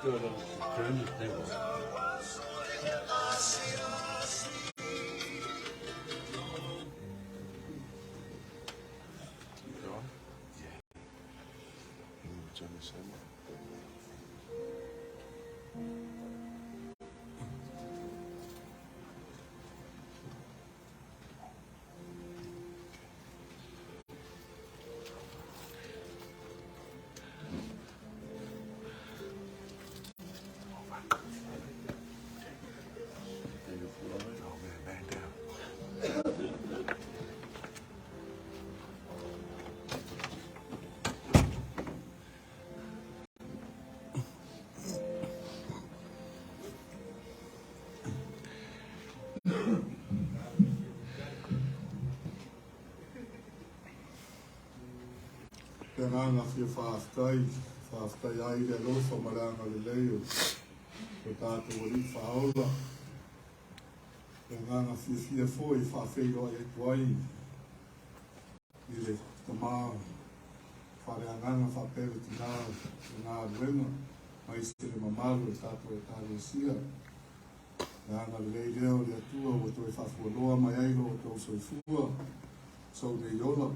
Do a little turn, they will. Le agaga fia faafetai, faafetai ai i le alofa ma le agalelei o lo tatou Alii Faaola. Le agaga fiafia foi e faafeiloai atu ai i le tama faaleagaga faapea le tina o le galuega aemaise le mamalu o le tatou Ekalesia. Le agalelei lea o le Atua ua toe faafualoa mai ai lo outou soifua sou nei ola,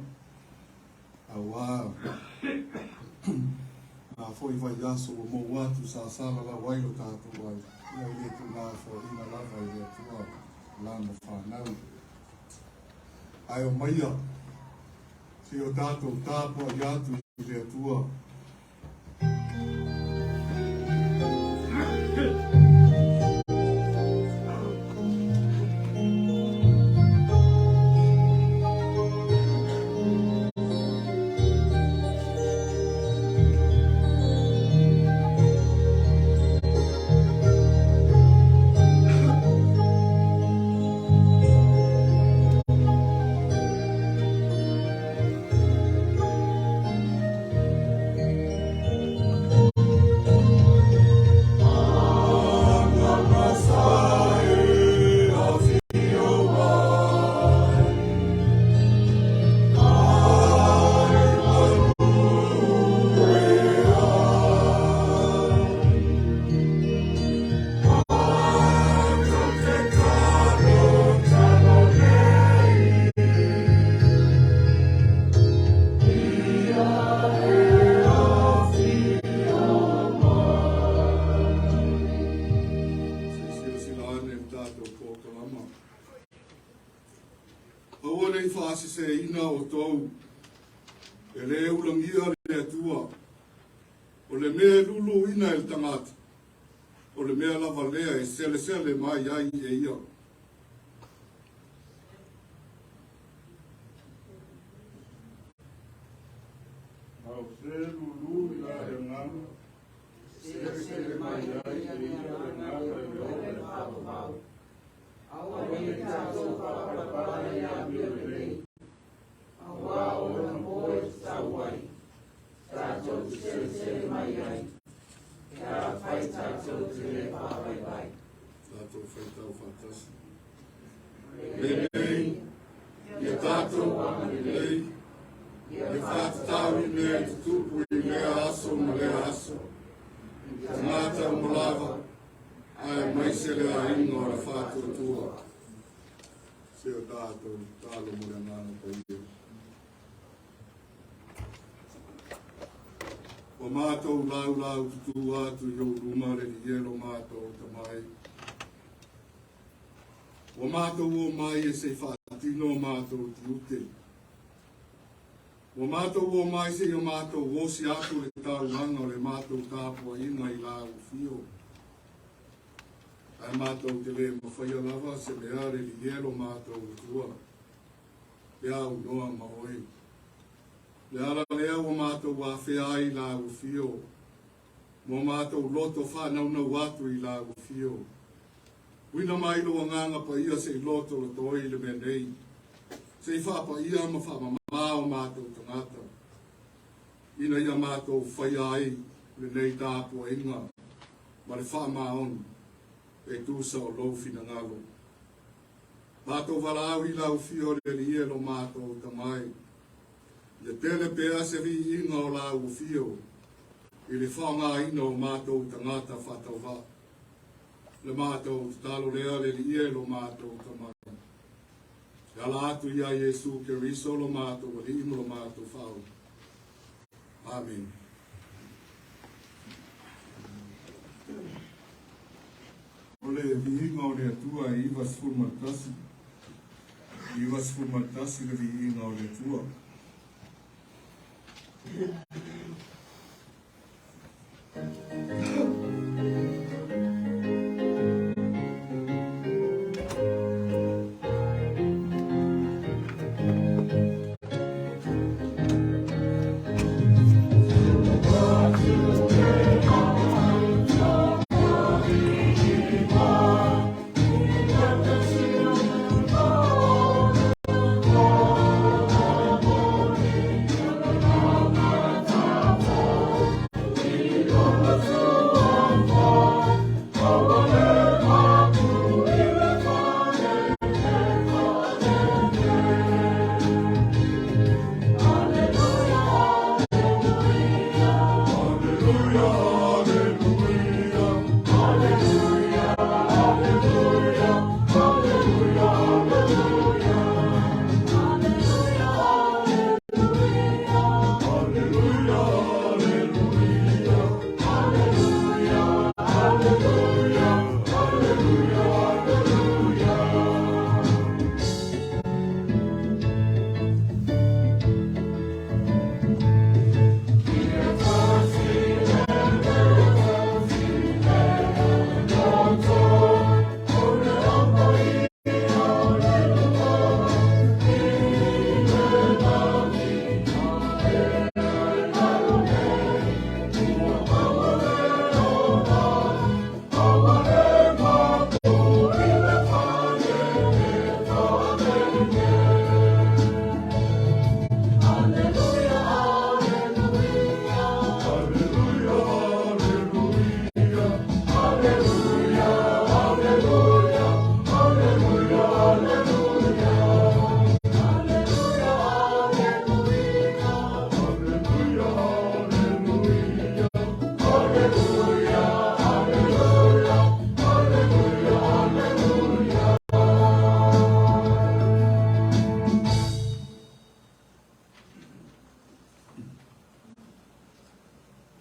aua na foi vaiaso ua mou atu sa salalau ai lo tatou ai, ia e le tuugafoaiina lava i le Atua lana fanau. Ae omaia, se i o tatou tapuai atu i le Atua. Se i silasila ane i le tatou polokalama. Aua ne i faaseseina outou, e le ulagia le Atua. O le mea e luluina e le tagata, o le mea lava lea e selesele mai ai e ia. Ao se lulu i la le agaga, selesele mai ai e ia le agaga i le ola e faavavau. Aua ne i tatou faapalepale i amio lelei, auā o ona po e tatau ai, tatou te selesele mai ai, pe afai tatou te le faavaivai. Tatou faitau faatasi. Lenei, ia tatou agalelei, ia faatatau i mea e tutupu i lea aso ma lea aso, i tagata uma lava, aemaise le aiga o le faatuatua. Se o tatou tatalo mo le Agaga Paia. Ua matou laulau tutū atu i ou luma le Alii e lo matou Tamai. Ua matou o mai e se i faatino o matou tiute. Ua matou o mai se i o matou osi atu le taulaga o le matou tapuaiga i la ufio. Ae matou te le mafaia lava se mea le Alii e lo matou Atua. Pe aunoa ma oe. Le ala lea ua matou afea ai i la ufio. Ma o matou loto faanaunau atu i la ufio. Uina mai lou Agaga Paia se i lotoloto ai le mea nei, se i faapaia ma faamamā o matou tagata, ina ia matou faia ai lenei tapuaiga ma le faamaoni e tusa o lou finagalo. Matou valaau i lau Afio le Alii e lo matou Tamai, ia tele pea se viiga o lau Afio. i le faaaogaina o matou tagata faatauvaa. Le matou tatalo lea le Alii e lo matou Tama. E ala atu iā Iesu Keriso lo matou Alii ma lo matou Faaola. Amene. O le viiga o le Atua e 91, 91 le viiga o le Atua.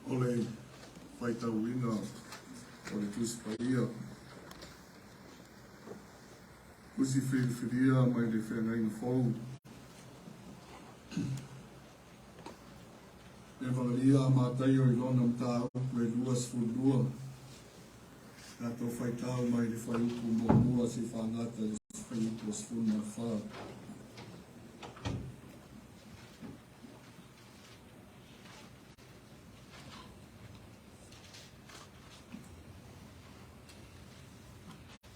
O le faitauina o le Tusi Paia, Tusi filifilia mai le Feagaiga Fou, Evagalia a Mataio i lona mataupu e 22, tatou faitau mai le fuaiupu muamua seia faagata i le fuaiupu 14.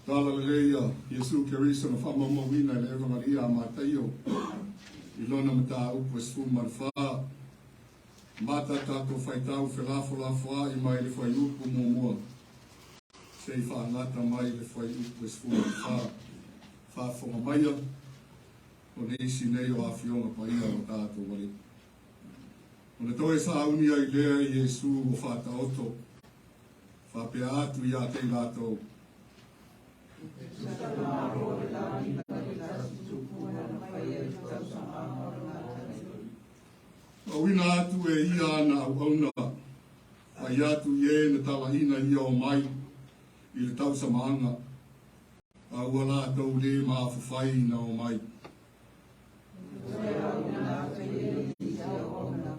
Tala lelei a Iesu Keriso na faamaumauina i le Evagalia a Mataio i lona mataupu e 14. Mata tatou faitau felafolafoa'i mai le fuaiupu muamua se i faagata mai le fuaiupu e 14. Faafofoga maia, o nisi nei o afioga paia o lo tatou Alii. Ona toe sauni ai lea i Iesu o faataoto, faapea atu ia te i latou. Auina atu e ia ana auauna, fai atu i e na talaina ia omai i le tausamaaga, a ua latou le mafafai na omai. Toe auina atu e ia isi auauna,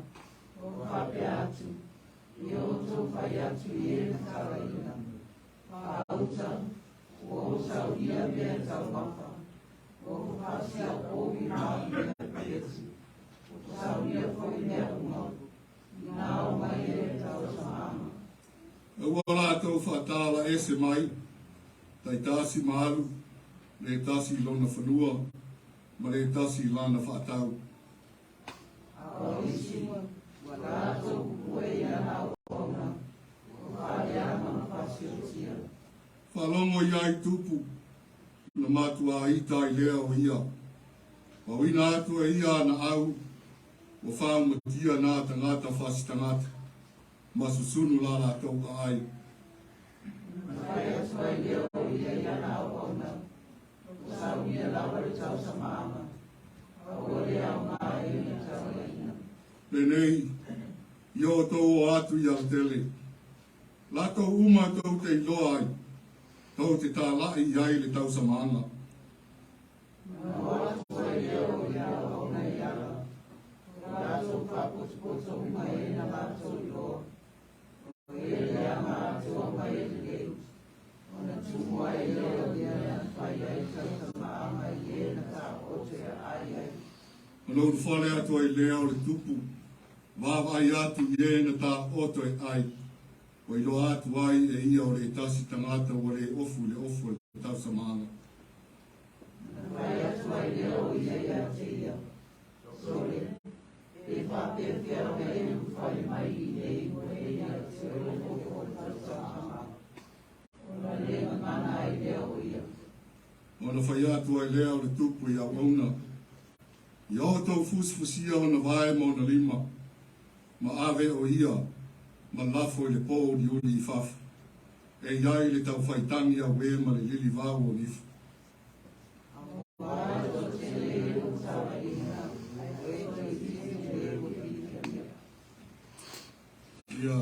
o faapea atu, I outou fai atu i e na talaina, Faauta, ua ou saunia mea taumafa, ua ou faasiaopovi ma ieti, ua saunia foi mea uma, inā omai e le tausamaaga. Aua latou faatala ese mai, taitasi ma alu, le tasi i lona fanua, ma le tasi i lana faatau. A o isi, ua latou pupue i ana auauna, ua faaleaga ma faasiotia. Faalogo ia i tupu, na matuā ita ai lea o ia. Pauina atu e ia ana au, ua faaumatia nā tagata faasitagata. ma susunu la latou aai. Ona fai atu ai lea o ia i ana auauna, Ua saunia lava le tausamaaga, a ua le aoga e na tauaina. Lenei, ia outou o atu i alatele, latou uma tou te iloa ai, tou te talai i ai le tausamaaga. Ona o atu ai lea o ia auauna i ala, ua latou faapotopoto uma e na latou iloa, o ia leaga atoa mai e lelei, ona tumu ai lea o mea na fai ai tausamaaga i e na taoto e aai ai. Ona ulufale atu ai lea o le tupu, vaavaai atu i e na taoto e ai, ua iloa atu ai e ia o le tasi tagata ua le ofu i le ofu o le tausamaaga. Ona fai atu ai lea o ia ia te ia, Sole, pe faapefea ona e ulufale mai i inei ua le ia te oe le ofu o le tausamaaga? Ona le gagana ai lea o ia. Ona fai atu ai lea o le tupu i auauna, ia outou fusifusia ona vae ma ona lima, ma ave o ia ma lafo i le po uliuli i fafo, e i ai le taufaitagi auē ma le lilivau o lifu. Aua e toatele e ua talaiina, ae toaitiiti e ua filifilia. Ia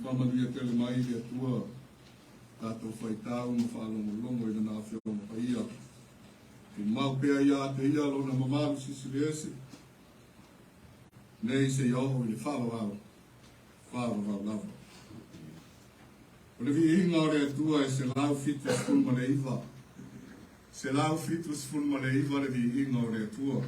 faamanuia tele mai le Atua tatou faitau ma faalogologo i lana Afioga Paia. Tumau pea ia te ia lona mamalu silisili ese, nei seia oo i le faavavau, faavavau lava. O le viiga o le Atua e 179, 179 le viiga o le Atua.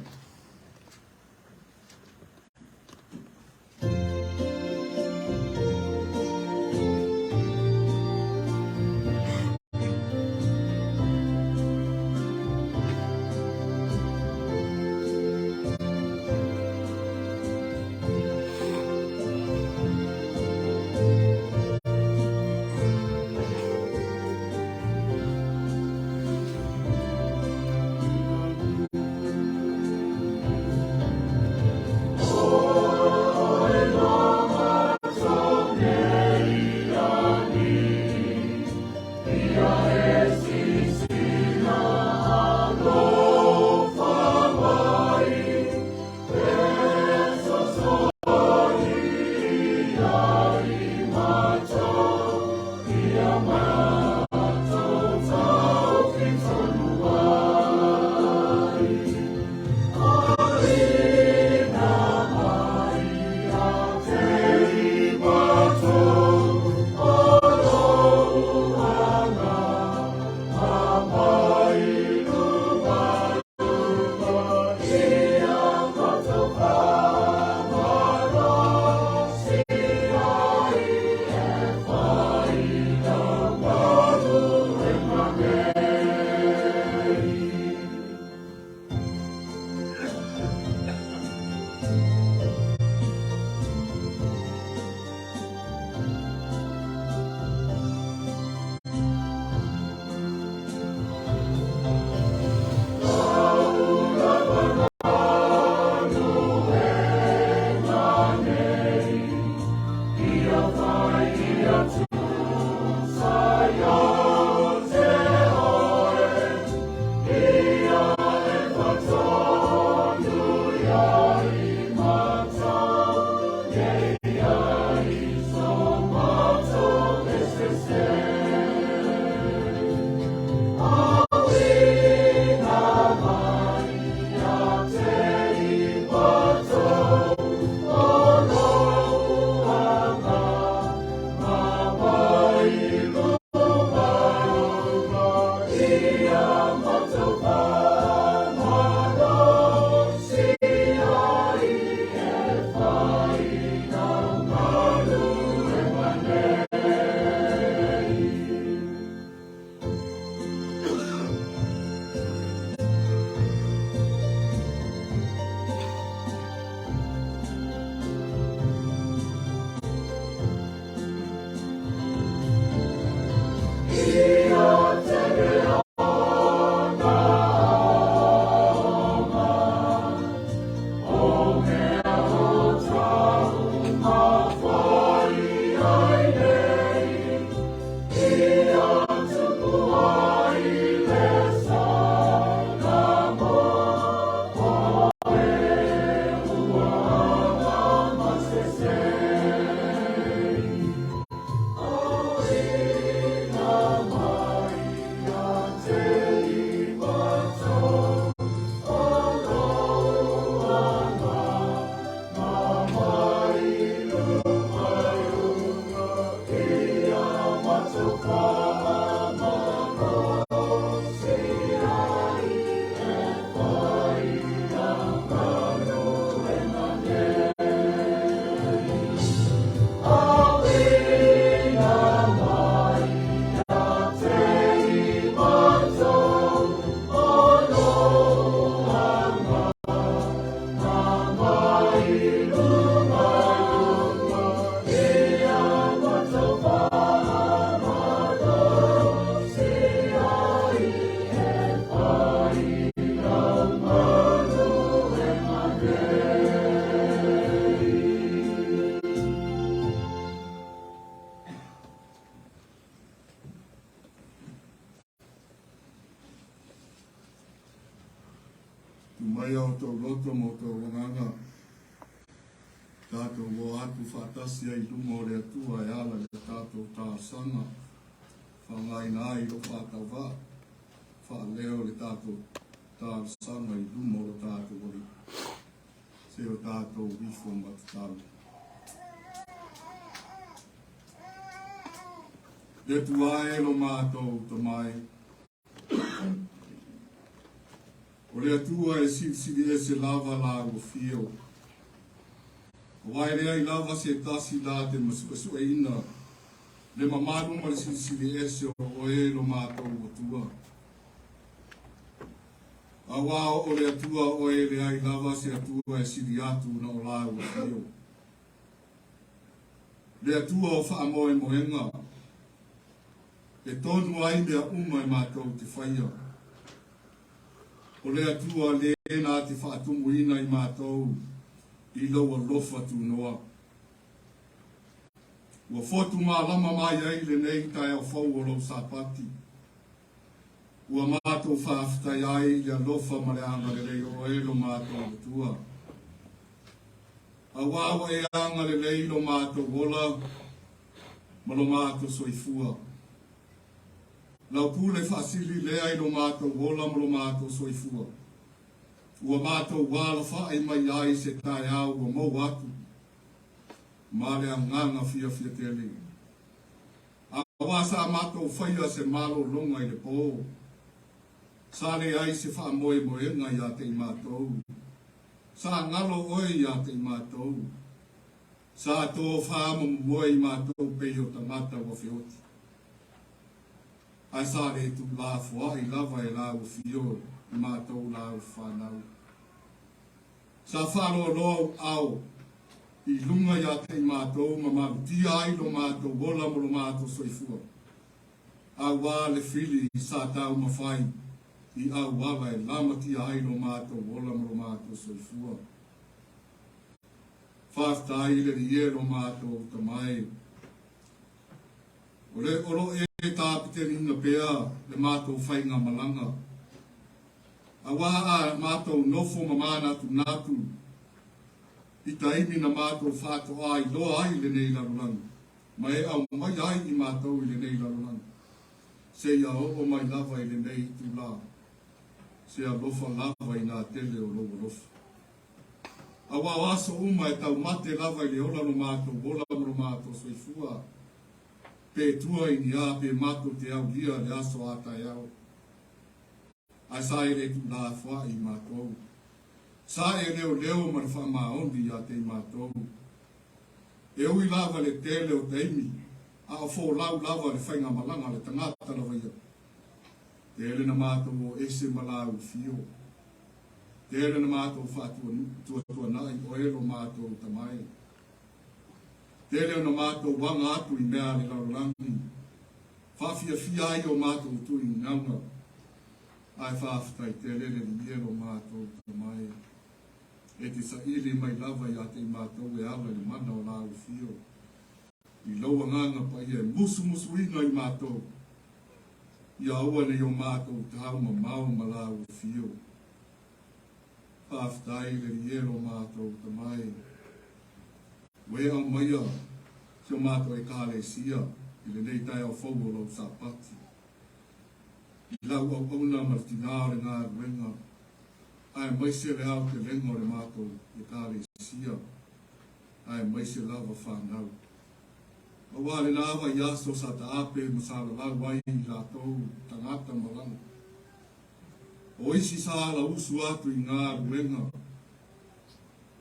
Tu mai a outou loto ma outou agaga, tatou o atu faatasi ai i luma o le Atua e ala i le tatou talosaga, faaaogaina ai lou faatauvaa, faaleo le tatou talosaga i luma o lo tatou Alii. Se o tatou ifo ma tatalo. Le Atua e lo matou tamae, O le Atua e silisili ese lava la ua fio. Aua e leai lava se tasi la te masuesueina le mamalu ma le silisili ese o oe lo matou Atua. Aua o le Atua oe e leai lava se Atua e sili atu na o la ua fio. Le Atua o faamoemoega, e tonu ai mea uma e matou te faia. O le Atua lē na te faatumuina i matou i lou alofa tunoa. Ua fotu malama mai ai lenei taeao fou o lou Sapati. Ua matou faafetai ai i le alofa ma le agalelei o oe lo matou Atua. Auā ua e agalelei i lo matou ola ma lo matou soifua. Lau pule faasili lea i lo matou ola ma lo matou soifua. Ua matou alafai mai ai se taeao ua maua atu ma le agaga fiafia tele. Auā sa matou faia se malologa i le pō, sa leai se faamoemoega iā te i matou. Sa galo oe iā te i matou. Sa tofa ma momoe i matou pei o tagata ua feoti. Ae sa le tuulafoai lava e lau afio i matou lau fanau. Sa faaloaloa ou ao i luga iā te i matou ma malutia ai lo matou ola ma lo matou soifua. Auā le fili sa taumafai i auala e lamatia ai lo matou ola ma lo matou soifua. Faafetai i le Alii e lo matou tamae. O le o lo e tapiteliina pea le matou faigamalaga. Auā a matou nofo ma manatunatu i taimi na matou faatoa iloa ai lenei lalolagi, ma e aumai ai i matou i lenei lalolagi, seia oo mai lava i lenei itulā, se alofa lava i nā tele o lou alofa. Auā o aso uma e taumate lava i le ola lo matou ola ma lo matou soifua, pe tua i ni a pe matou te aulia le aso a taeao. Ae sa e le tuulafoai i matou. Sa e leoleo ma le faamaoni ia te i matou. E ui lava le tele o taimi, a o folau lava le faigamalaga a le tagata lava ia. Tele na matou o ese ma lau fio. Tele na matou faatuatuanai oe lo matou tamae. Tele ona matou aga atu i mea a le lalolagi, faafiafia ai o matou tuuinaga, ae faafetai tele le Alii e lo matou tamae, e te saili mai lava ia te i matou e ala i le mana o lau afio, i lou Agaga Paia e musumusuina i matou, ia aua nei o matou tau mamao ma lau afio. Faafetai le Alii e lo matou tamae. Ua e aumaia si o matou Ekalesia i lenei taeao fou o lau Sapati, i lau auauna ma le tinā o le galuega, aemaise le aotelega o le matou Ekalesia, aemaise lava fanau. Auā le lava i aso sa taape ma sa lalau ai i latou tagata malaga. O isi sa alausu atu i galuega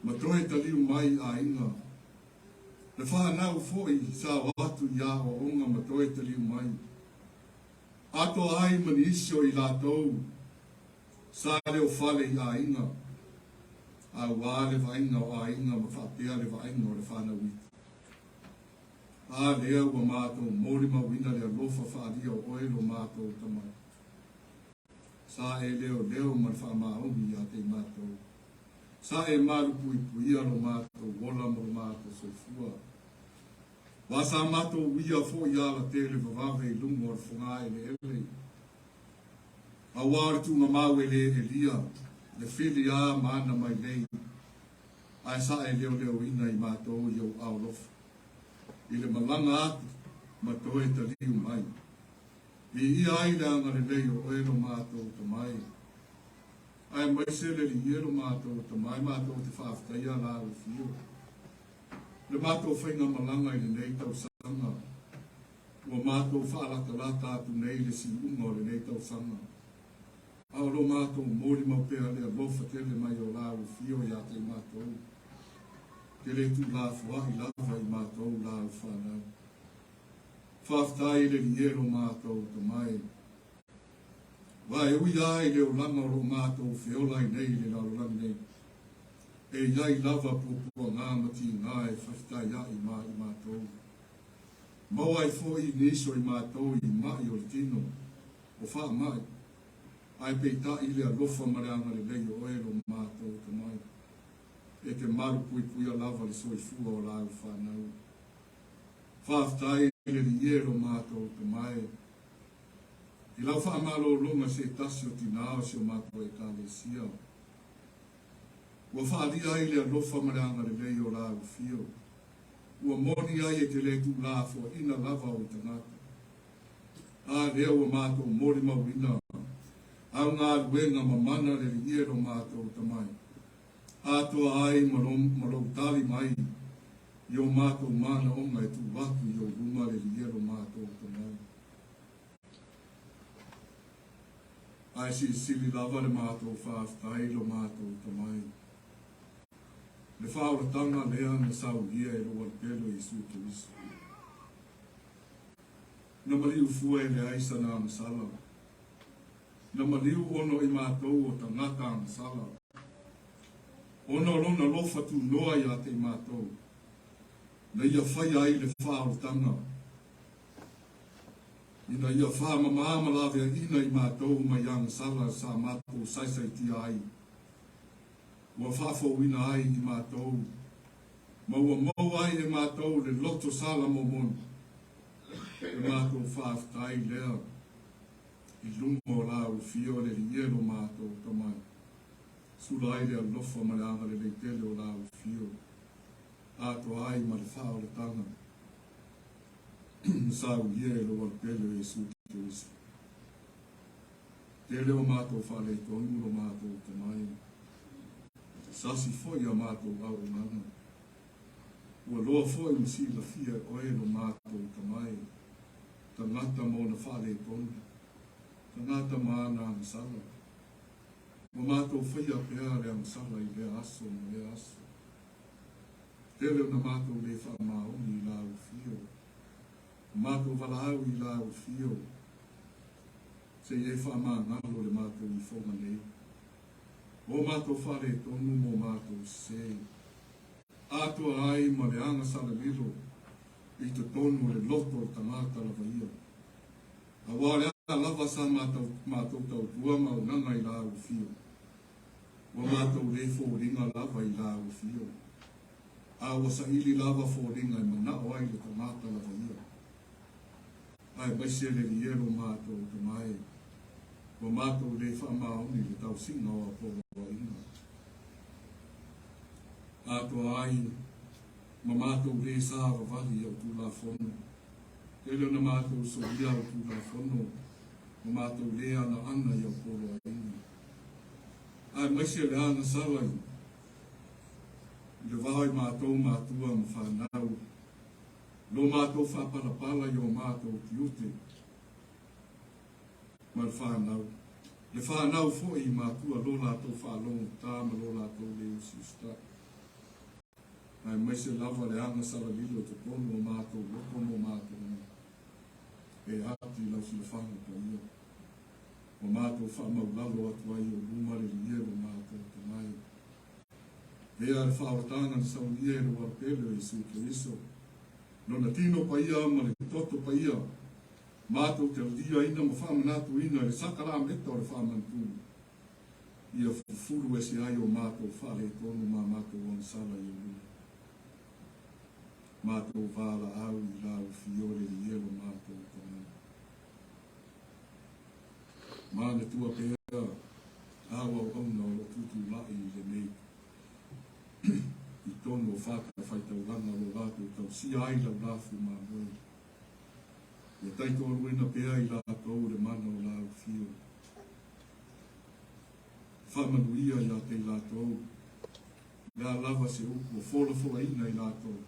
ma toe taliu mai i aiga. Le fanau foi sa o atu i aoaoga ma toe taliu mai. Atoa ai ma nisi o i latou sa leofale i aiga, auā le vaaiga o aiga ma faapea le vaaiga o le fanau iti. A lea ua matou molimauina le alofa faaalia o oe lo matou tama. Sa e leoleo ma le faamaoni ia te i matou. Sa e malupuipuia lo matou ola ma lo matou soifua. Ua sa matou uia foi ala tele vavave i luga o le fogaeleele. Auā o le tuugamau e le elia. Le fili a ma ana mailei, ae sa e leoleoina i matou i ou aolofa, i le malaga atu ma toe taliu mai. Viia ai le agalelei o oe lo matou Tama e. Aemaise le Alii e lo matou Tama e matou te faafetaia la ou afio. Le matou faigamalaga i lenei tausaga, ua matou faalatalata atu nei i le siuga o lenei tausaga. A o lo matou molimau pea le alofa tele mai o la ou afio ia te i matou, te le tuulafoai lava i matou la ou fanau. Faafetai i le Alii e lo matou Tama e. Aua e ui lava i le olaga o lo o matou feola ai nei i le lalolagi nei, e i ai lava puapuaga ma tiga e faifetaiaʻi ma i matou. Maua ai foi nisi o i matou i maʻi o le tino, o faamai, ae peitai i le alofa ma le agalelei o oe lo matou Tama e te malupuipuia lava le soifua o lāu fanau. Faafetai i le Alii e lo matou Tama e. I lau faamalologa se tasi o tinā o si o matou Ekalesia, ua faaalia ai le alofa ma le agalelei o la Afio. Ua moni ai e te le tuulafoaina lava ou tagata. A lea ua matou molimauina au galuega mamana le Alii e lo matou Tama e atoa ai ma lou tali mai i o matou manaoga e tuu atu i ou luma le Alii e lo matou Tama e. Ae silisili lava le matou faafetai i lo matou Tama e. Le faaolataga lea na saulia e lou Alupele o Iesu Keriso. Na maliu fua e leai sana agasala. Na maliu ona o i matou o tagata agasala. Ona o lona alofa tunoa ia te i matou, na ia faia ai le faaolataga, ina ia faamamā ma laveaiina i matou mai agasala sa matou saisaitia ai, ua faafouina ai i matou, ma ua maua ai e matou le loto sala momoni. Le matou faafetai lea i luma o la Afio o le Alii e lo matou Tama e sula ai le alofa ma le agalelei tele o la Afio, atoa ai ma le faaolataga na saulia e lou Alupele o Iesu Keriso. Tele o matou faaletonu lo matou Tama e, sasi foi a matou auaunaga. Ua loa foi ma silafia e oe lo matou Tama e, tagata ma ona faaletonu, tagata ma ana agasala. Ua matou faia pea le agasala i lea aso ma lea aso. Tele ona matou le faamaoni i la Afio, ua matou valaau i la Afio, se i e faamagalo le matou ifoga nei. O matou faaletonu ma o matou sese, atoa ai ma le agasala lilo i totonu o le loto o le tagata lava ia. Aua o le a lava sa matou tautua ma auaunaga i la Afio, ua matou le foliga lava i la Afio, a ua saili lava foliga e manao ai le tagata lava ia. Aemaise le Alii e lo matou Tama e, ua matou le faamaoni i le tausiga o Apoloaiga. Atoa ai ma matou le savavali i au Tulafono. Tele ona matou solia au Tulafono ma matou le anaana i au poloaiga. Aemaise le agasala i le va i matou matua ma fanau, lo matou faapalapala i o matou tiute ma le fanau, le fanau foi i matua lo latou faalogotā ma lo latou le usiusitai. Aemaise lava le agasala lilo i totonu o matou loto ma o matou agaga, e ati i lau silafaga paia, ua matou faamaulalo atu ai i ou luma le liia i lo matou Tama e. Ea le faaolataga na saunia e lou Alupele o Iesu Keriso, Lona tino paia ma le toto paia, matou te aliaina ma faamanatuina i le sakalameta o le faamanatu, ia fufulu ese ai o matou faaletonu ma matou agasala i ou luma. Matou valaau i lau fiole i elo matou tagata. Manatua pea au auauna o lo tutu. fatafaitaulaga o lo o latou tausia ai lau lafu mamoe. Ia taitoaluaina pea i latou le mana o lau afio. Faamanuia ia te i latou, le a lava se upu ua folafolaina i latou,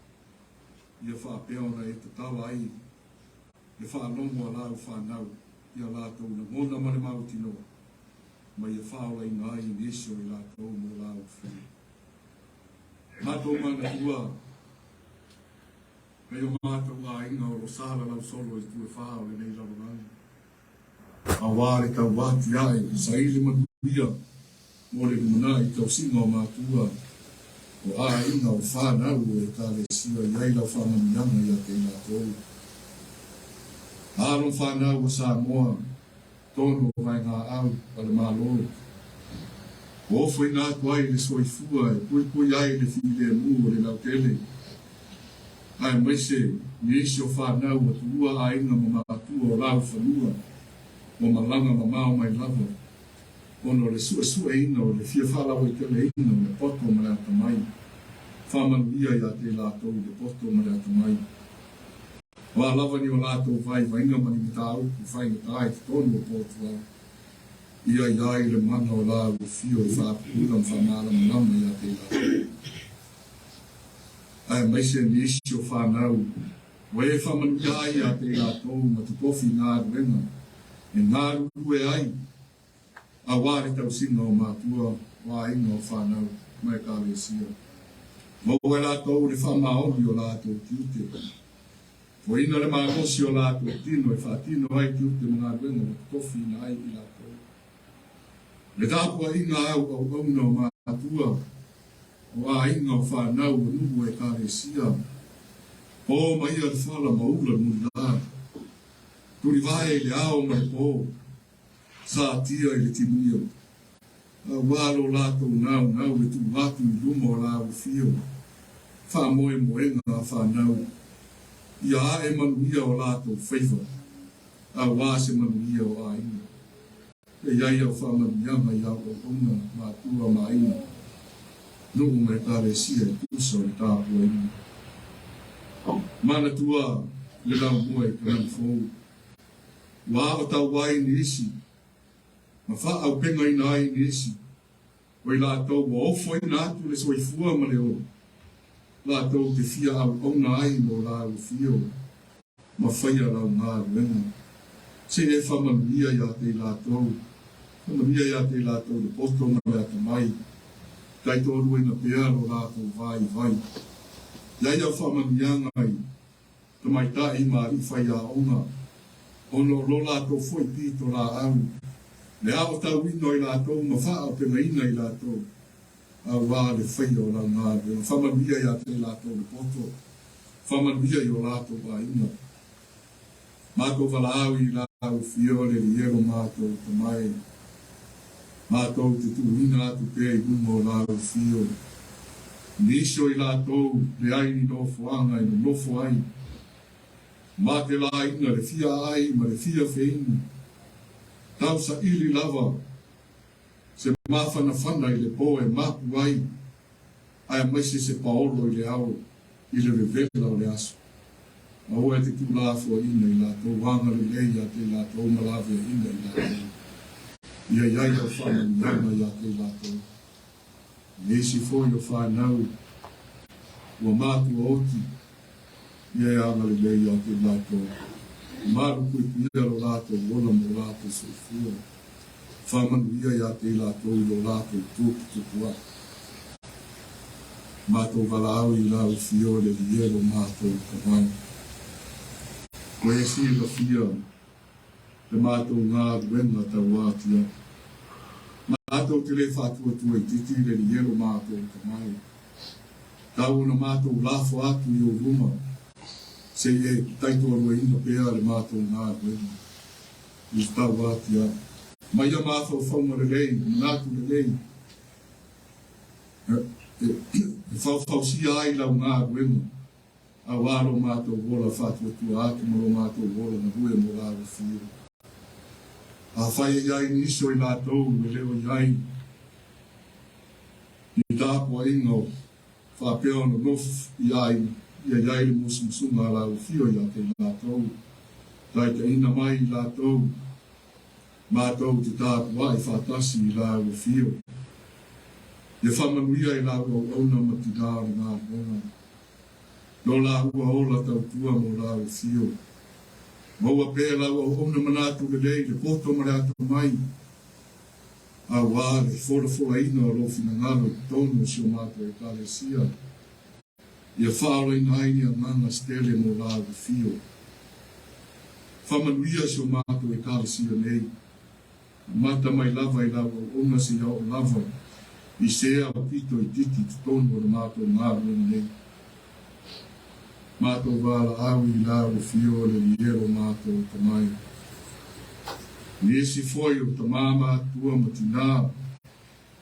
ia faapea ona e tatala ai le faalogo a lau fanau i a latou lagona ma le mautinoa, ma ia faaolaina ai nisi o i latou mo lau afio. Matou manatua nai o matou aiga o lo o salalau solo i itu e fa o lenei lalolagi, aua le tauatiae i saili manuia mo le lumanai i tausiga o matua, o aiga, o fanau o Ekalesia i ai lau faamanuiaga ia te i latou. Alo ma fanau a Samoa, tonu o vaegaau a le Malo. Ua ofoina atu ai le soifua e puipui ai le filemu o le lautele, aemaise nisi o fanau ua tuua aiga ma matua o laufanua ua malaga mamao mai lava ona o le suesueina o le fia faalauaiteleina o le poto ma le atamai. Faamanuia ia te latou le poto ma le atamai. O a lava ni o latou vaivaiga ma ni mataupu faigata i totonu o Portugal, ia i ai le mana o lāua fio e faapupula ma faamalamalama ia te latou. Aemaise nisi o fanau ua e faamanuia ai ia te latou ma totofi galuega e galulue ai aua le tausiga o matua, o aiga, o fanau ma Ekalesia. Maua e latou le faamaoni o latou tiute. Foina le malosi o latou tino e faatino ai tiute ma galuega ua totofiina ai i latou. Le tapuaiga au auauna o matua, o aiga, o fanau, o nuu, o Ekalesia, o ma ia le fala ma ula le mulila, tulivae i le ao ma le po, Satia i le timuia, aua lo latou naunau e tuu atu i luma o la afio faamoemoega a fanau, ia ae manuia o latou faiva, aua se manuia o aiga. E i ai au faamanuiaga i au auauna, matua ma aiga, nuu ma Ekalesia e tusa o le tapuaiga. Manatua le laumua i Kalani fou. Ua aotau ai nisi, ma faaaupegaina ai nisi, o i latou ua ofoina atu le soifua ma le ola, latou te fia auauna ai mo lāua fio ma faia lau galuega. Se e faamanuia ia te i latou, faamanuia ia te i latou le poto ma le atamai, taitoaluaina pea lo latou vaivai. I ai au faamanuiaga i. Tamaitai ma alii faiaoga, ona o lo latou foi pitolaau, le aotauina o i latou ma faaopegaina i latou, aua le faia o lau galuega. Faamanuia ia te latou le poto, faamanuia i o latou aiga. Matou valaau i lau Afio le Lielo matou tamae, matou te tuuina atu pea i luma o lau Afio. Nisi o i latou leai ni nofoaga e nonofo ai, ma te laina le fia ai ma le fia feinu, tausaili lava se mafanafana i le po e mapu ai, aemaise se paolo i le ao i le vevela o le aso. Aua e te tuulafoaiina i latou agalelei ia te i latou ma laveaiina i latou. Ia i ai lau faamanuiaga ia te i latou. Nisi foi o fanau ua matua oti ia e agalelei ia te i latou. Malupuipuia lo latou ola ma o latou soifua. Faamanuia ia te i latou i lo latou tuputupuaʻi. Matou valaau i lau fio le lielo matou tavai. Ua e silafia le matou galuega tauatiae. Matou te le faatuatua itiiti le lielo matou tamai. Tau ona matou lafo atu i ou luma, se i e taitoaluaina pea le matou galuega i le tauatiae. Ma ia mafaufauga lelei, manatu lelei, e faufausia ai lau galuega, aua lo matou ola faatuatua atu ma lo matou ola galue mo lau afio. Afai e i ai nisi o i latou e le o i ai ni tapuaiga o. Faapea ona nofo i aiga, ia i ai le musumusuga a lau Afio ia te i latou. Taitaiina mai i latou, matou te tapuai faatasi i lau Afio. Ia faamanuia i lau auauna ma tinā o le galuega. Lo lāua ola tautua mo lau Afio. Maua pea lau auauna manatu lelei le poto ma le atamai. Auā le folafolaina o lou finagalo i totonu o si o matou Ekalesia, ia faaolaina ai ni agaga se tele mo lau afio. Faamanuia si o matou Ekalesia nei, amata mai lava i lau auauna seia oo lava i se aupito itiiti i totonu o le matou galuega nei. Matou valaau i lau afio le lielo matou tamai. Nisi foi o tama matua ma tinā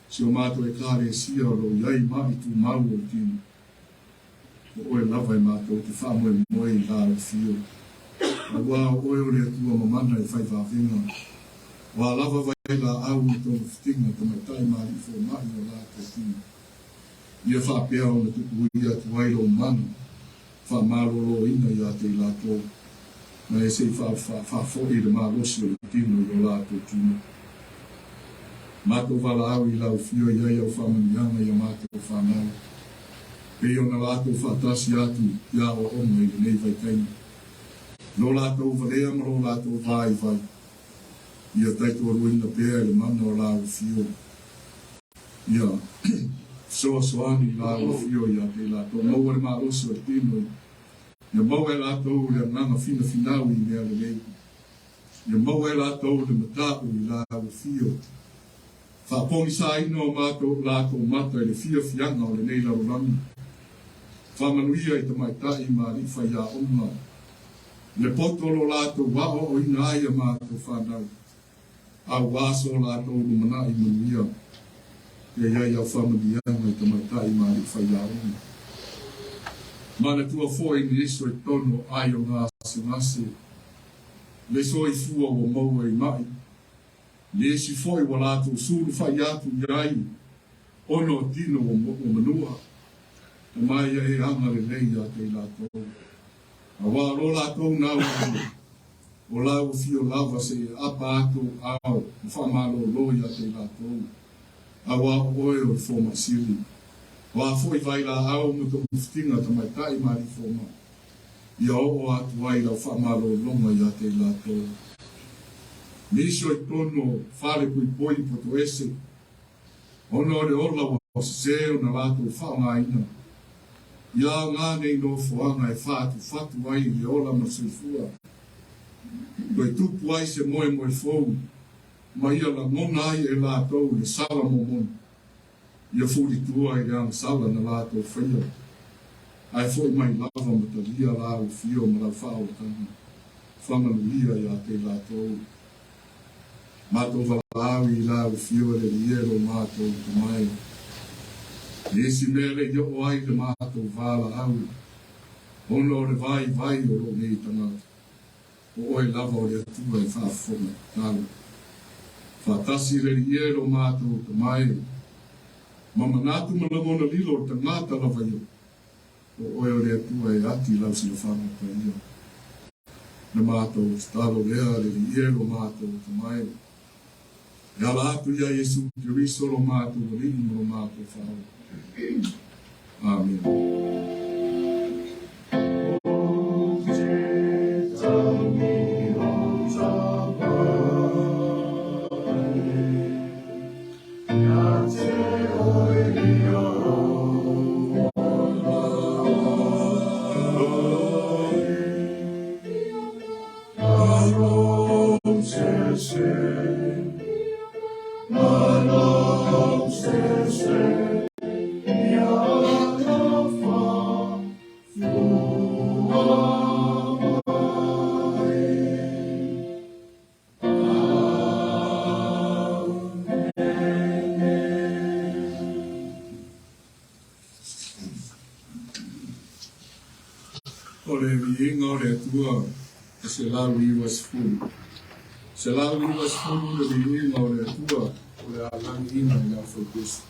si o matou Ekalesia o lo o i ai maʻi tumau o le tino. O oe lava e matou te faamoemoe i lau afio. Aua o oe o le Atua mamana e fai vavega. O a lava vailaau ma togafitiga tamaitai ma alii fomai o latou tino. Ia faapea ona tupuia atu ai lou mana faamaloloina ia te i latou, ma e se i faafoi le malosi o le tino i o latou tino. Matou valaau i lau afio i ai au faamanuiaga i a matou fanau, pei ona latou faatasi atu i aoaoga i lenei vaitaimi, lo latou valea ma lo latou vaivai, ia taitoaluaina pea i le mana o lau afio. Ia fesoasoani i lau Afio ia te i latou, maua le malosi o le tino, ia maua e latou le agaga finafinau i mea lelei, ia maua e latou le matau i lau Afio. Faapogisaina o matou latou mata i le fiafiaga o lenei lalolagi. Faamanuia i tamaitai ma alii faiaoga, le poto o lo latou aoaoina ai a matou fanau. Auā so latou lumanai manuia, ia i ai au faamanuiaga i tamaitai ma alii faiaoga. Manatua foi ni iso i totonu o ai o gasegase, le soifua ua maua i maʻi, nisi foi ua latou sulufai atu i ai ona o tino ua manua, tama ia e agalelei ia te i latou. Auā lo latou naunau. O lau afio lava se i aapa atu ao ma faamalolo ia te i latou, auā o oe o le fomai sili. O a foi vailaau ma togafitiga tamaitai ma alii fomai, ia oo atu ai lau faamalologa ia te i latou. Nisi o i totonu o fale poipoi i Potoese, Ona o le ola ua sese ona latou faaaogaina ia aoga nei nofoaga e faatufatu ai i le ola ma le soifua, toe tupu ai se moemoe fou ma ia lagona ai e latou le sala momoni, ia fulitua i le agasala na latou faia, ae foi mai lava ma talia lau afio ma lau faaolataga faamanuia ia te i latou. Matou valaau i lau afio e le Alii e lo matou tamai. I isi mea le i oo ai le matou valaau, ona o le vaivai o lou nei tagata, o oe lava o le Atua e faafofoga tatalo. Faatasi le Alii e lo matou tamai, ma manatu ma lagona lilo o le tagata lava ia, o oe o le Atua e ati lau silafaga paia. Na matou tatalo lea le Alii e lo matou atamai. E ala atu iā Iesu Keriso lo matou Alii ma lo matou Faaola. Amene. O le viiga o le Atua e 190. 190 le viiga o le Atua o le a lagiina i le aufaipiusi.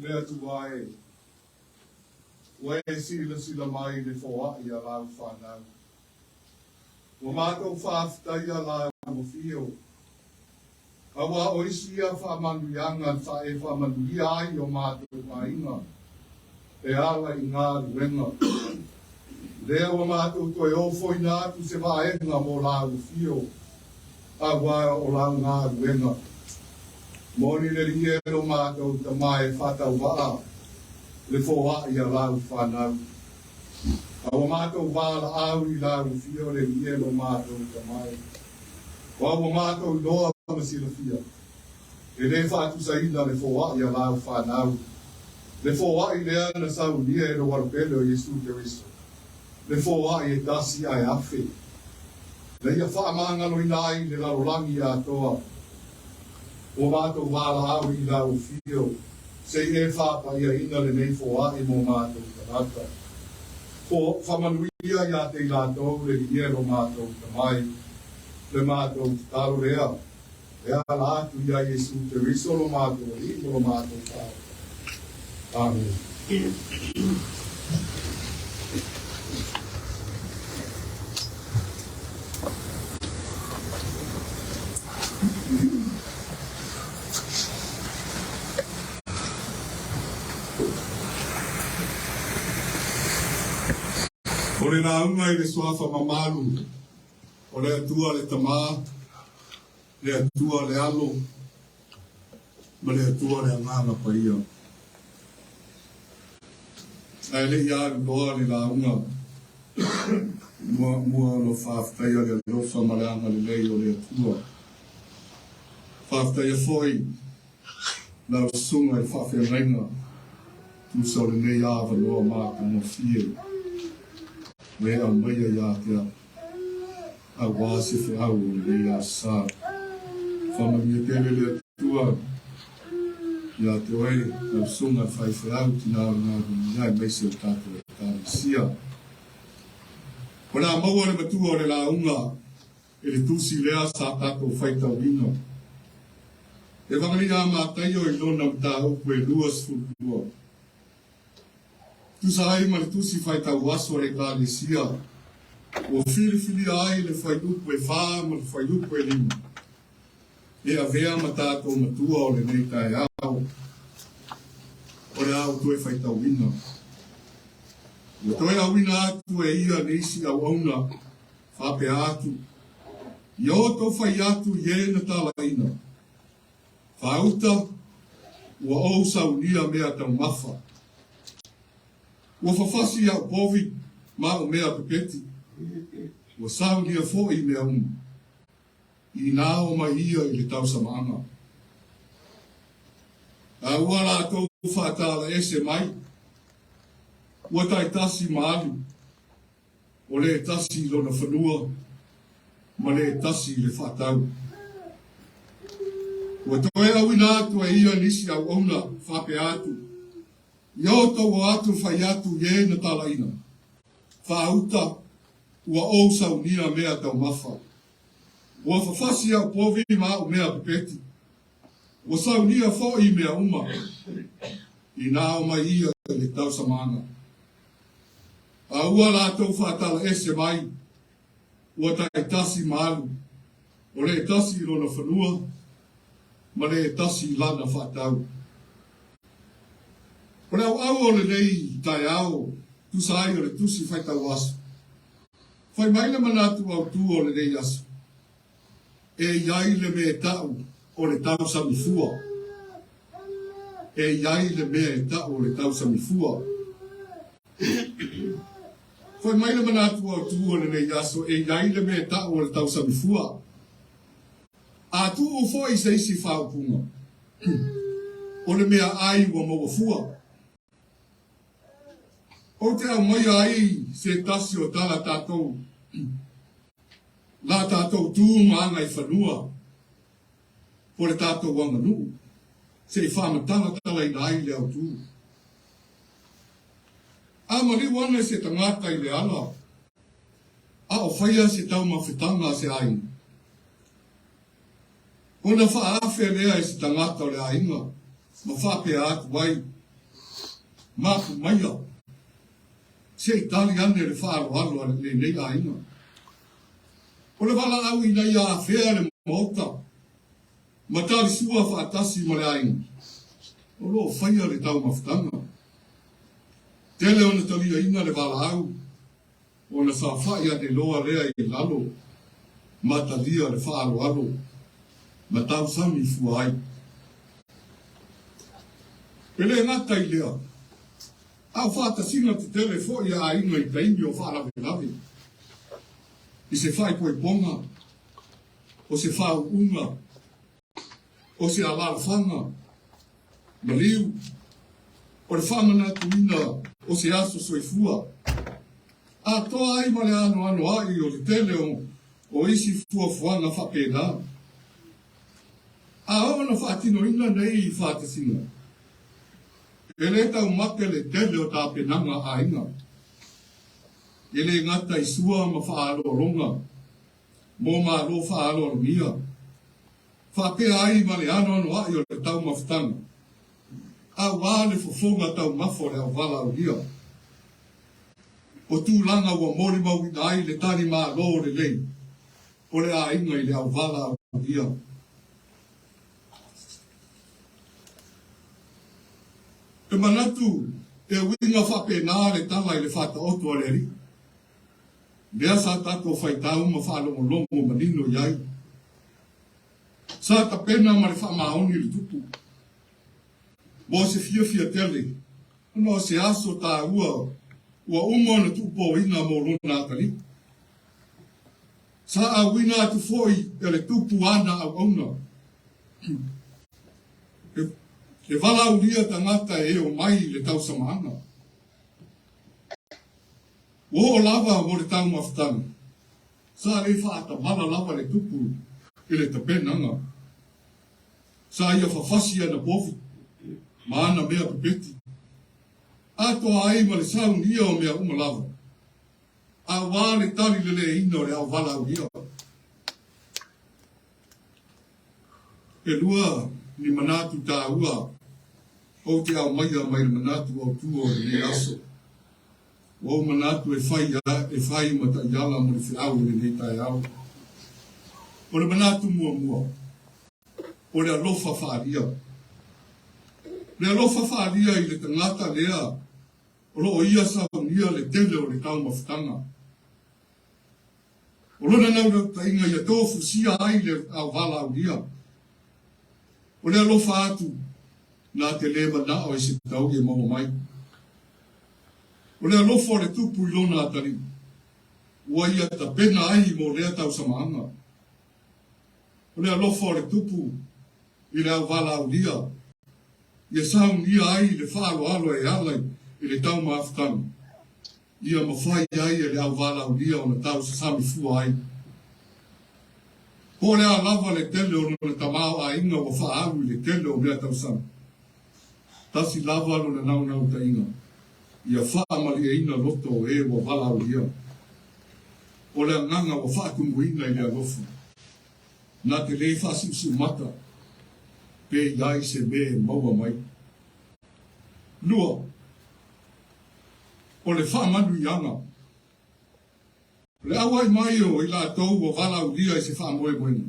Le Atua e, ua e silasila mai i le foai a lau fanau. Ua matou faafetaia lau afio, auā o isi ia faamanuiaga sa e faamanuia ai i o matou aiga e ala i galuega. Lea ua matou toe ofoina atu se vaega mo lau afio, auā o lau galuega. Moni le Alii e lo matou Tama e faatauvaa le foai a lau fanau. A ua matou valaau i lau afio le Alii e lo matou Tama e. Aua ua matou iloa ma silafia, e le faatusaina le foai a lau fanau, le foai lea na saunia e lou Alopele o Iesu Keriso, le foai e tasi ae afe, na ia faamagaloina ai le lalolagi atoa. Ua matou valaau i lau afio, se i e faapaiaina lenei foai mo matou tagata. Faamanuia ia te i latou le Alii e lo matou Tama e. Le matou tatalo lea e ala atu iā Iesu Keriso lo matou Alii ma lo matou Faaola. Amene. O le lauga i le Suafa mamalu o le Atua le Tama, le Atua le Alo, ma le Atua le Agaga Paia. Ae le i alu loa le lauga, muamua ona faafetaia le alofa ma le agalelei o le Atua. Faafetaia foi lau susuga i le faafeagaiga tusa o lenei avanoa matagofie ua e aumaia ia te au, aua se feau o lenei aso sa. Faamanuia tele le Atua ia te oe lau susuga i le faifeau tina o le galuega aemaise o le tatou Ekalesia. O le a maua le matua o le lauga I le tusi lea sa tatou faitauina, Evangelia a Mataio i lona mataupu e 22, tusa ai ma le tusi faitau aso a le Ekalesia, ua filifilia ai le fuaiupu e fa ma le fuaiupu e lima e avea ma tatou matua o lenei taeao o le a ou toe faitauina. Ua toe auina atu e ia nisi auauna Faapea atu, Ia outou fai atu i e na talaina, Faauta, ua ou saunia mea taumafa. Ua fafasi i au povi ma au mea pepeti, ua saunia foi mea uma. Inā o mai ia i le tausamaaga. A ua latou faatala ese mai, ua taitasi ma alu. O le tasi i lona fanua ma le tasi i le faatau. Ua toe auina atu e ia nisi auauna faapea atu, Ia outou o atu fai atu i e na talaina, faauta, ua ou saunia mea taumafa. Ua fafasi au povi ma au mea pepeti. Ua saunia foi mea uma. Inā omai ia i le tausamaaga. A ua latou faatala ese mai, ua taitasi ma alu, o le tasi i lona fanua, ma le tasi i lana faatau. O le auau o lenei taeao, tusa ai o le tusi faitau aso. Fai mai le manatu autu o lenei aso, e i ai le mea e ta'u o le tausami fua. E i ai le mea e ta'u o le tausami fua. Fai mai le manatu autu o lenei aso e i ai le mea e ta'u o le tausami fua. A tuu foi se isi faaupuga, o le mea ai ua maua fua. Ou te aumaia ai se tasi o tala tatou la tatou tu ma agaifanua po le tatou aganuu se i faamatalatalaina ai le autu. A maliu ane se tagata i le ala, a o faia se taumafetaga a se aiga, ona faaafe lea e se tagata o le aiga ma faapea atu ai, Mapu maia, se i tali ane le faaaloalo a lenei aiga. O le valaau ina ia afea le Maota ma talisua faatasi ma le aiga, o lo o faia le taumafataga. Tele ona taliaina le valaau ona saofai ane loa lea i lalo ma talia le faaaloalo ma tausami fua ai. E le gata i lea, a o faatasiga tetele foi a aiga i taimi o faalavelave, i se faaipoipoga, o se faauuga, o se alaalafaga, maliu, o le faamanatuina o se aso soifua, atoa ai ma le anoanoai o le tele o isi fuafuaga faapena. A oo ona faatinoina nei faatasiga, e le taumate le tele o tapenaga a aiga, e le gata i sua ma faaaloaloga. mo malo faaaloalogia faapea ai ma le anoanoai o le taumafataga auā le fofoga taumafa o le auvalaaulia. O tulaga ua molimauina ai le tali malo lelei o le aiga i le auvalaaulia. E manatu e uiga faapena le tala i le Faataoto a le Alii, lea sa tatou faitau ma faalogologo manino i ai. Sa tapena ma le faamaoni le Tupu mo se fiafia tele ona o se aso taua ua uma ona tuupōina mo lona atalii. Sa auina atu foi e le Tupu ana auauna e valaaulia tagata e omai i le tausamaaga. Ua oo lava mo le taumafataga, sa le faatamala lava le Tupu i le tapenaga. Sa ia fafasi ana povi ma ana mea pepeti, atoa ai ma le saunia o mea uma lava, auā le tali leleina o le auvalaaulia. E lua ni manatu taua ou te aumaia mai le manatu autū o lenei aso. Ua ou manatu e fai e fai ma taiala mo le feau o lenei taeao. O le manatu muamua, o le alofa faaalia. Le alofa faaalia i le tagata lea o lo o ia saunia le tele o le taumafataga. O lona naunautaiga ia tofusia ai le auvalaaulia. O le alofa atu na te lē manao i se taui e maua mai. O le alofa o le Tupu i lona atalii, ua ia tapena ai mo lea tausamaaga. O le alofa o le Tupu i le auvalaaulia, ia saunia ai le faaaloalo e ala i le taumafataga. Ia mafai ai e le auvalaaulia ona tausasami fua ai. Po o le a lava le tele o lona tamaoaiga ua faaalu i le tele o mea tausami, tasi lava lona naunautaiga, ia faamalieina loto o e ua valaaulia. O le agaga ua faatumuina i le alofa, na te le faasiusiumata pe i ai se mea e maua mai. Lua. O le faamanuiaga. O le auai mai o i latou ua valaaulia i se faamoemoega,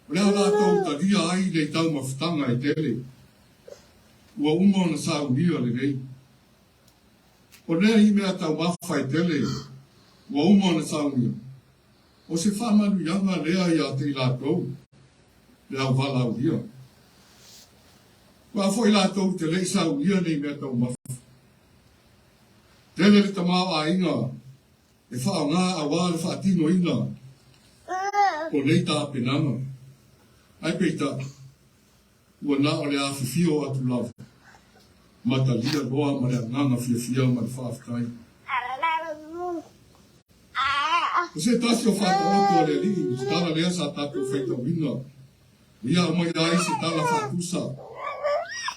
o le a latou talia ai nei taumafataga e tele, ua uma ona saunia lelei. O nei mea taumafa e tele ua uma ona saunia, o se faamanuiaga lea ia te i latou le auvalaaulia. Aua foi latou te le i saunia nei mea taumafa. Tele le tamaoaiga e faaaoga aua le faatinoina o nei tapenaga. Ae peitai, ua na o le afifio atu lava ma talia loa ma le agaga fiafia ma le faafetai. O se tasi o faataoto a le Alii, se tala lea sa tatou faitauina, Ia aumai ai se tala faatusa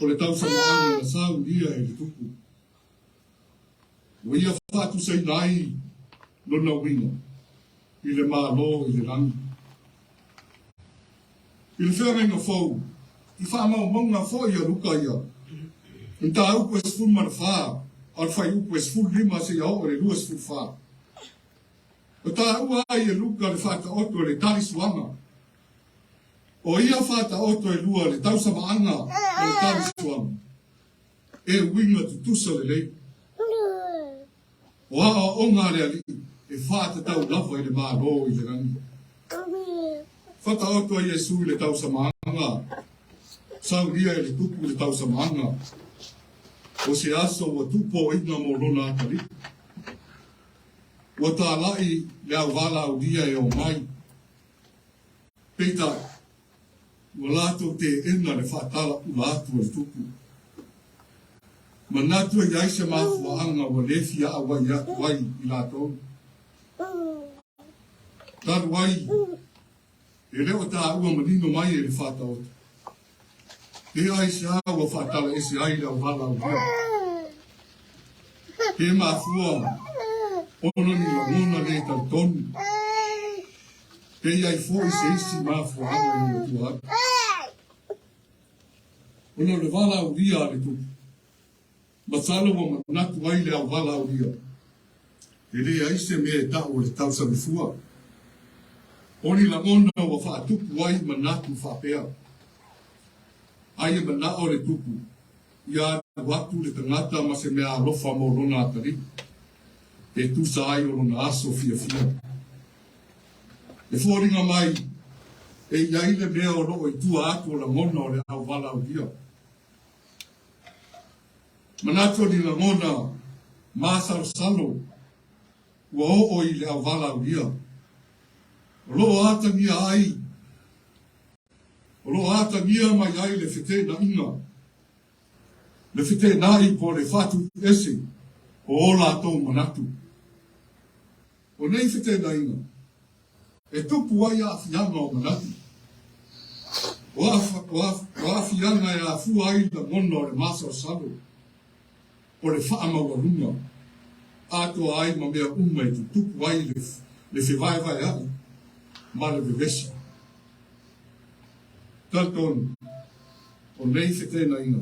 o le tausamaaga na saunia e le Tupu. Ua ia faatusaina ai lona uiga i le Malo i le lagi. I le feagaiga fou, i faamaumauga foi a Luka ia, mataupu e 14 a o le fuaiupu e 15 seia oo i le 24. Ua taua ai e Luka le faataoto e le talisuaga. O ia faataoto e lua le tausamaaga ma le talisuaga, e uiga tutusa lelei. O aoaoga a le Alii e faatatau lava i le Malo i le lagi. Faataoto a Iesu i le tausamaaga, saunia e le Tupu le tausamaaga, o se aso ua tuupōina mo lona atalii. Ua talai le auvalaaulia e omai. Peitai, ua latou teena le faatalaula atu a le Tupu. Manatu e i ai se mafuaaga ua le fia auai atu ai i latou. Talu ai, e le o taua manino mai e le Faataoto. He aisea ua faatala ese ai le auvalaaulia? He mafua ona ni lagona le talitonu. Pe i ai foi se isi mafuaaga i ona tua atu. Ona o le valaaulia a le Tupu, masalo ua manatu ai le au valaaulia, e leai se mea e tau o le tausami fua. O ni lagona ua faatupu ai manatu faapea. Ai e manao le Tupu ia alu atu le tagata ma se meaalofa mo lona atalii, e tusa ai o lona aso fiafia. E foliga mai, e i ai le mea o lo o i tua atu o lagona o le au valaaulia. Manatu o ni lagona masalosalo ua oo i le au valaaulia, o lo o atagia ai, o lo o atagia mai ai le feteenaiga, le feteenai po o le faatuiese o o latou manatu. O nei feteenaiga, e tupu ai aafiaga o manatu, o aafiaga e afua ai lagona o le masalosalo, o le faamaualuga, atoa ai ma mea uma e tutupu ai le fevaevaea'i ma le vevesi. Talitonu, o nei feteenaiga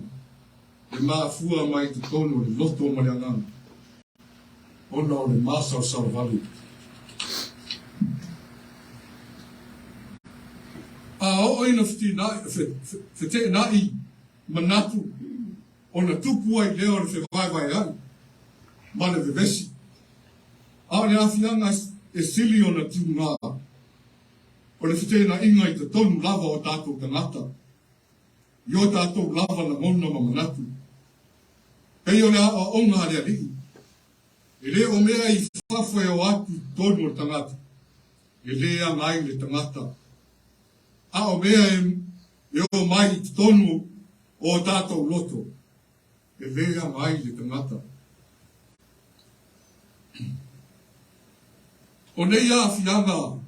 e mafua mai i totonu o le loto ma le agaga, ona o le masalosalo vale. A oo ina feteenai manatu ona tupu ai lea o le fevaevaea'i ma le vevesi, a o le aafiaga e sili ona tiuga, o le feteenaiga i totonu lava o tatou tagata, i o tatou lava lagona ma manatu. Pei o le aoaoga a le Alii, e le o mea i fafo e o atu i totonu o le tagata, e le aga ai le tagata, a o mea e o mai i totonu o o tatou loto, e le aga ai le tagata. O nei aafiaga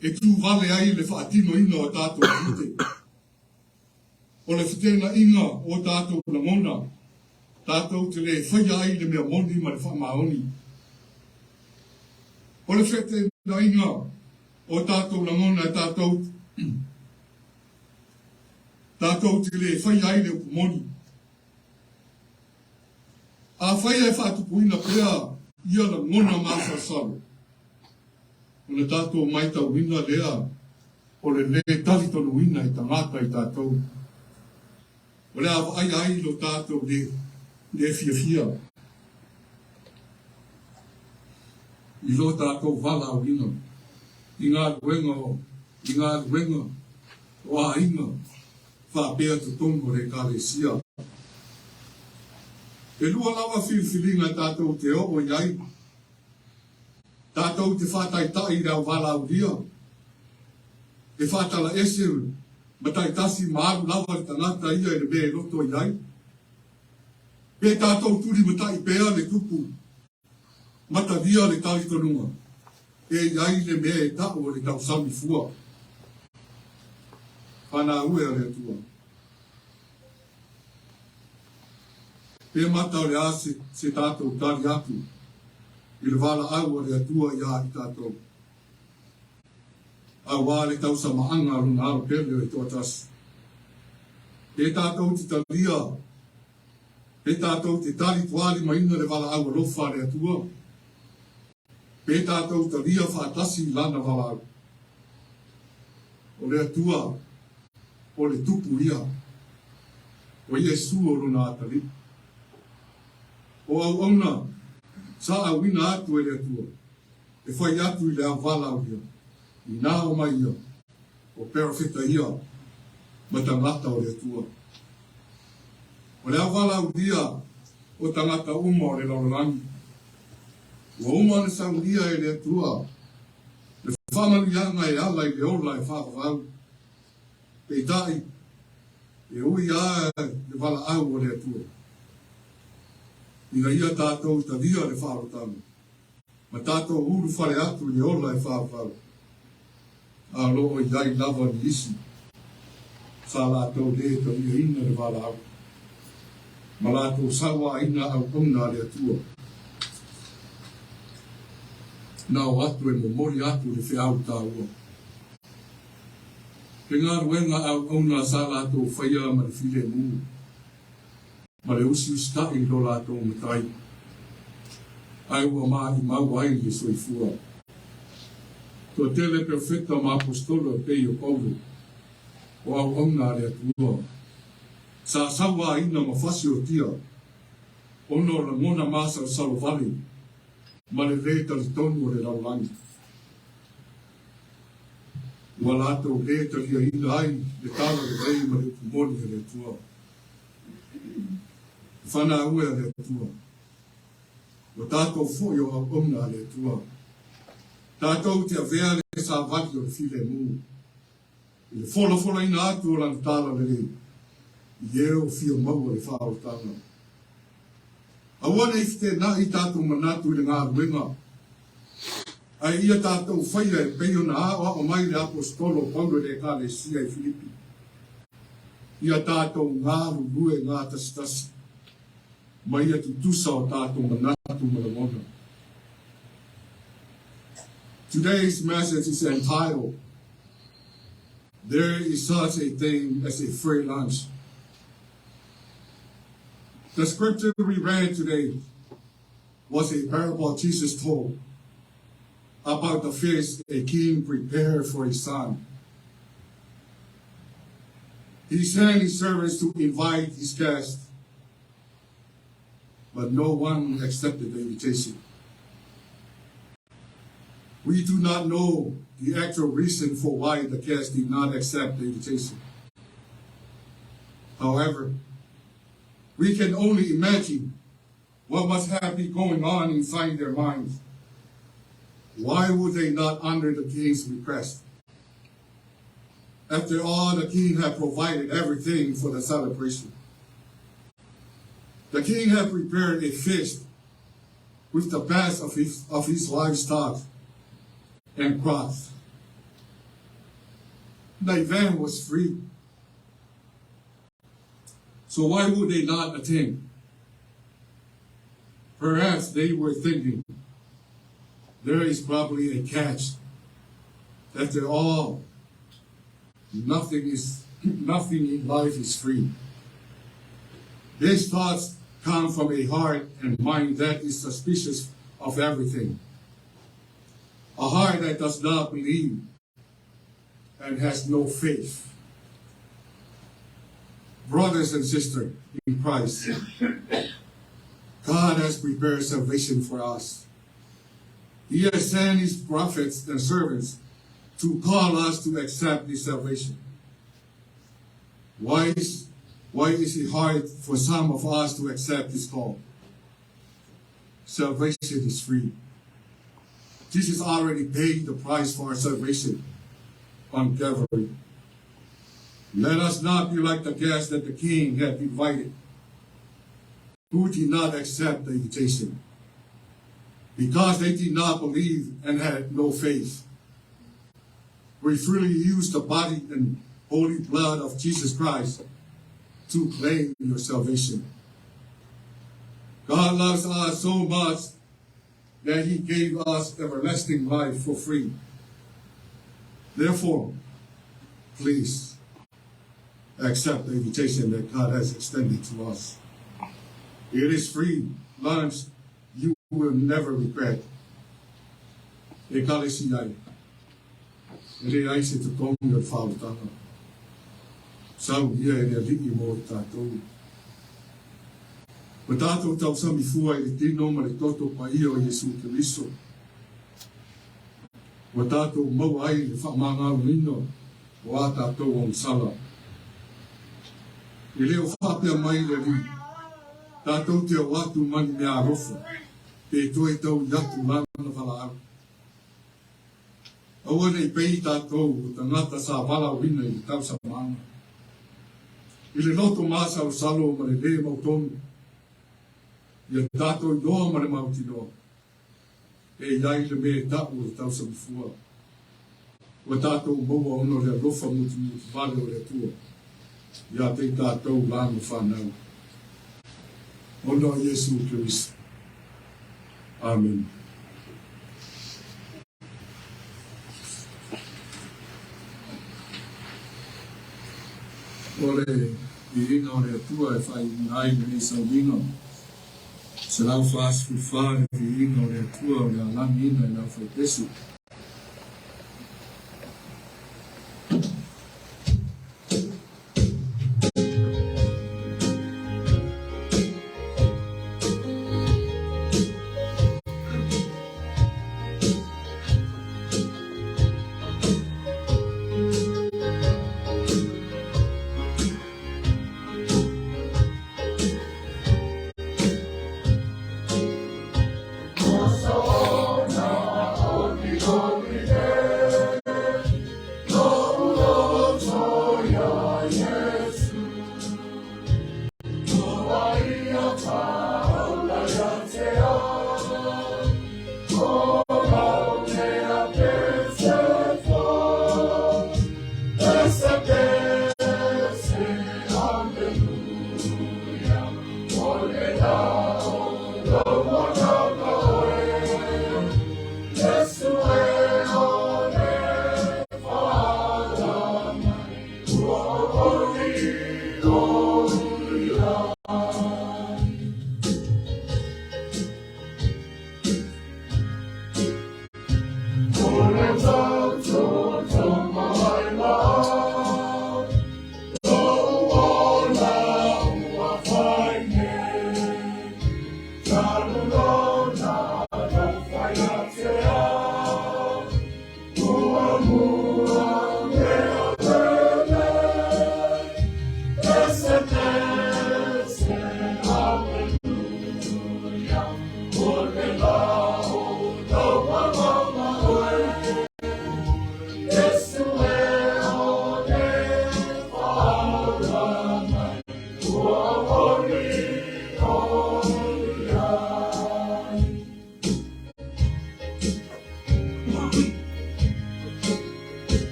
e tū vale ai le faatinoina o tatou tiute, o le feteenaiga o tatou lagona, tatou te le faia ai le mea moni ma le faamaoni. O le feteenaiga o tatou lagona e tatou tatou te le faia ai le upu moni. Afai e faatupuina pea ia lagona masalosalo, ona tatou maitauina lea o le lē talitonuina e tagata i tatou. O le a vaaia ai lo tatou lē fiafia i lo tatou valaauina i galuega i galuega o aiga faapea totonu o le Ekalesia. E lua lava filifiliga tatou te oo i ai, tatou te faataitai i le auvalaaulia, e faatalaese ma taitasi ma alu lava le tagata ia i le mea e loto i ai, pe tatou tulimatai pea le tupu Matalia le talitonuga e i ai le mea e tau o le tausami fua. Whanau e a le Atua. Pe mata o le a se, se tātou tali atu i le valaau a le Atua iā i tātou. Auā le tausamaaga a lona alo pele o e toatasi. Pe tātou te talia Pe tātou te tali tuālimaina le valaau alofa a le Atua, pe tātou talia faatasi i Lana valaau. O le Atua, o le Tupu ia, o Iesu o Lona atalii. O auauna sa auina atu e le Atua, e fai atu i le au valaau ia, inā omai ia, o perofeta ia ma tagata o le Atua. O le auvalaulia o tagata uma o le lalolagi, ua uma ona saunia e le Atua le faamanuiaga e ala i le ola e faavavau. Peitai, e ui lava le valaau o le Atua, ina ia tatou talia le faaolotaga, ma tatou ulufale atu i le ola e faavavau, a o lo o i ai lava nisi sa latou lē taliaina le valaau, ma latou sauaina auauna a le Atua. Na o atu e momoli atu le feau taua. Le galuega auauna sa latou faia ma le filemu, ma le usiusita'i i lo latou Matai, ae ua maʻimau ai le soifua. Toatele perofeta ma aposetolo e pei o Paulo, o auauna a le Atua, sa sauaina ma fasiotia ona o lagona masalosalo vale ma le lē talitonu o le lalolagi. Ua latou lē taliaina ai le talalelei ma le upu moni a le Atua. E fanau e a le Atua, ua tatou foi o auauna a le Atua. Tatou te avea le savali o le filemu i le folafolaina atu o Lana talalelei i e o fia maua le faaolataga. Aua ne i fetenaʻi tatou manatu i le galuega, ae ia tatou faia e pei ona aoao mai le Aposetolo o Paulo i le Ekalesia i Filipi, ia tatou galulue gatasitasi ma ia tutusa o tatou manatu ma lagona. Today's message is entitled, There is Such a Thing as a Free Lunch. The scripture we read today was a parable Jesus told about the feast a king prepared for his son. He sent his servants to invite his guests, but no one accepted the invitation. We do not know the actual reason for why the guests did not accept the invitation. However, we can only imagine what must have been going on inside their minds. Why would they not honor the king's request? After all, the king had provided everything for the celebration. The king had prepared a feast with the best of his livestock and crops. The event was free. So why would they not attend? Perhaps they were thinking, there is probably a catch. After all, nothing in life is free. These thoughts come from a heart and mind that is suspicious of everything. A heart that does not believe and has no faith. Brothers and sisters in Christ, God has prepared salvation for us. He has sent his prophets and servants to call us to accept this salvation. Why is it hard for some of us to accept this call? Salvation is free. Jesus already paid the price for our salvation on Calvary. Let us not be like the guests that the king had invited, who did not accept the invitation because they did not believe and had no faith. We freely use the body and holy blood of Jesus Christ to claim your salvation. God loves us so much that he gave us everlasting life for free. Therefore, please accept the invitation that God has extended to us. It is free lunch you will never regret. E kalesia ai. E leai se totogi o le faaolataga. Sau ia e le Alii mo i tatou. Ua tatou tausami fua i le tino ma le toto paia o Iesu Keriso. Ua tatou maua ai le faamagaloina o a tatou agasala. E le o faapea mai le Alii, tatou te o atu ma ni meaalofa, pe toe taui atu lana valaau. Aua ne i pei tatou o tagata sa valaauina i le tausamaga, i le loto masalosalo ma le lē mautonu, ia tatou iloa ma le mautinoa, e i ai le mea e taʻu o le tausami fua. Ua tatou maua ona o le alofa mutimuti vale o le Atua iā te i tatou lana fanau. Ona o Iesu Keriso. Amene. Atoa le viiga o le Atua e faaiuina ai lenei sauniga. 144 le viiga o le Atua o le a lagiina i le aufaipesu.